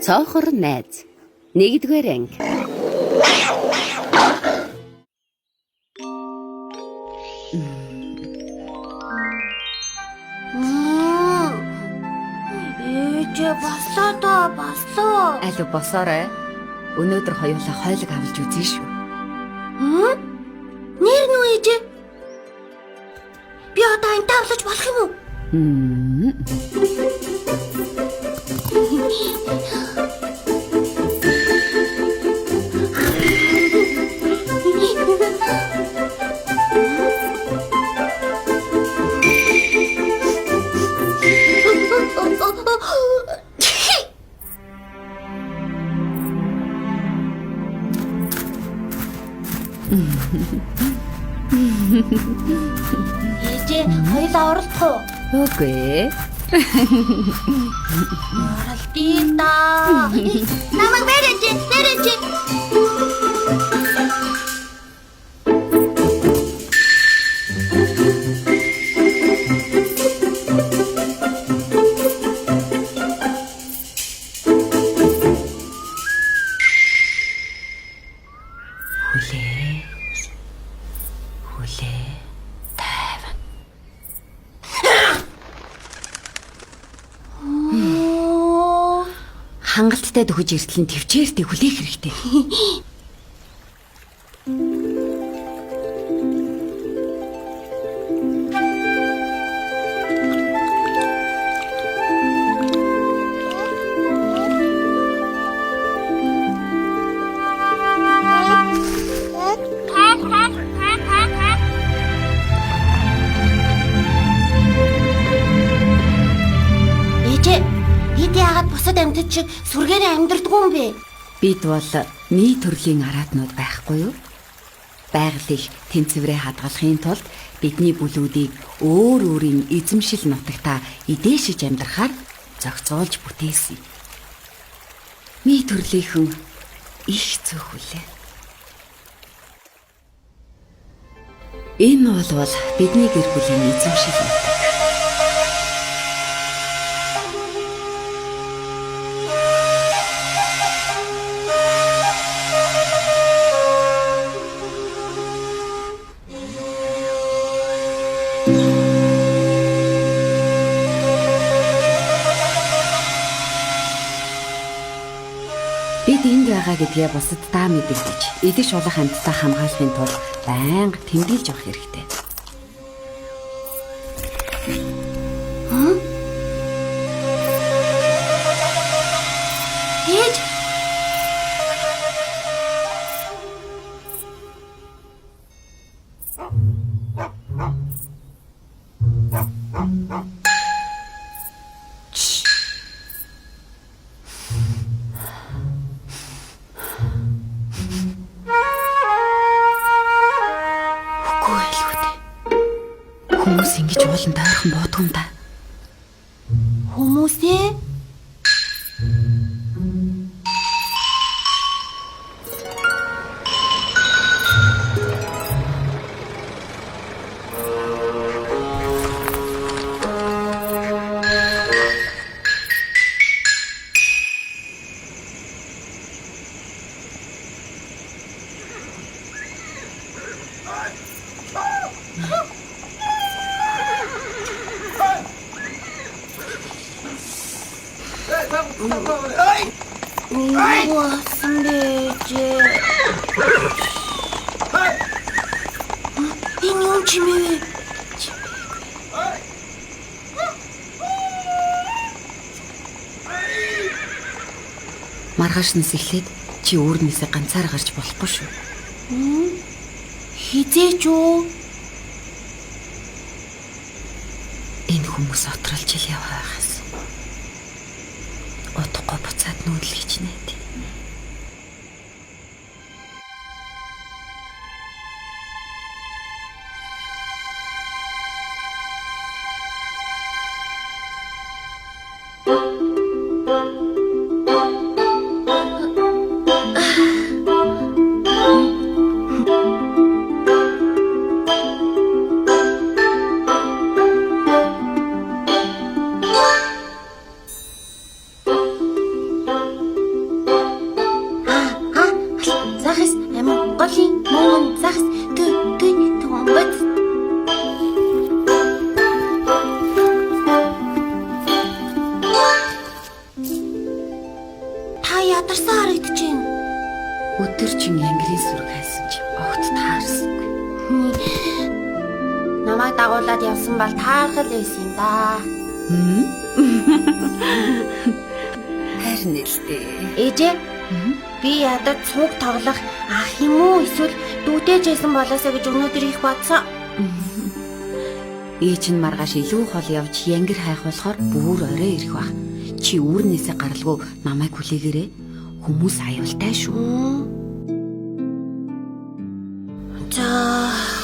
Цоохор найз. 1-р анги. Ээжээ, бослоо доо, бослоо. Алив босоорой. Өнөөдөр хоёулаа хойлог авалж үзье шүү. Нэр нү ээжээ? Би одоо амтаа авлаж болох юм уу? Ээжээ, хоёулаа оролдох уу? Үгүй ээ. Оролдъё даа. Намайг бэрэж, бэрэж. Хүлээ. Хүлээ. Тайван. Хангалттай дөхөж эртэл нь төвчээртэй хүлээх хэрэгтэй. Ээжээ, бид яагаад бусад амьтад шиг сүргээрээ амьдэрдэггүй юм бэ? Бид бол нийт төрлийн араатнууд байхгүй юу? Байгалыг тэнцвэрээ хадгалахын тулд бидний бүлүүдийг өөр өөрийн эзэмшил нутагтаа идээшиж амьдрахаар зохицуулж бүтээсэн. Нийт төрлийнхэн их зөх хүлээ. Энэ бол бидний гэр бүлийн эзэмшил нутаг. Бид энд байгаа гэдгээ бусаддаа мэдэгдэж, идэх шулах амьтдаа хамгаалахын тулд байнга тэмдэглэж явах хэрэгтэй. Ээж! Үгүй байлгүй дээ. Хүмүүс ингэж ууланд ойрхон буудгүй юм да. Хүмүүсээ? Юу болсон бэ ээжээ? Энэ юм чимээ вэ? Маргаашнаас эхлээд чи үүрнээсээ ганцаараа гарч болохгүй шүү. Хизээч үү? Энэ хүмүүс отролж ил яваа байхаас. Удахгүй буцаад нүүдэл гэж найд. цуглаад явсан бол таархал байсан юм да. Харин л дээ. Ээжээ би ядаж цуг тоглох ах юм уу эсвэл дүүтэй ч байсан болоосаа гэж өнөөдөр их бодсон. Ээж нь маргааш илүү хол явж янгир хайх болохоор бүр орой ирэх бах. Чи үүрнээсээ гаралгүй намайг хүлээгээрэй. Хүмүүс аюултай шүү. За.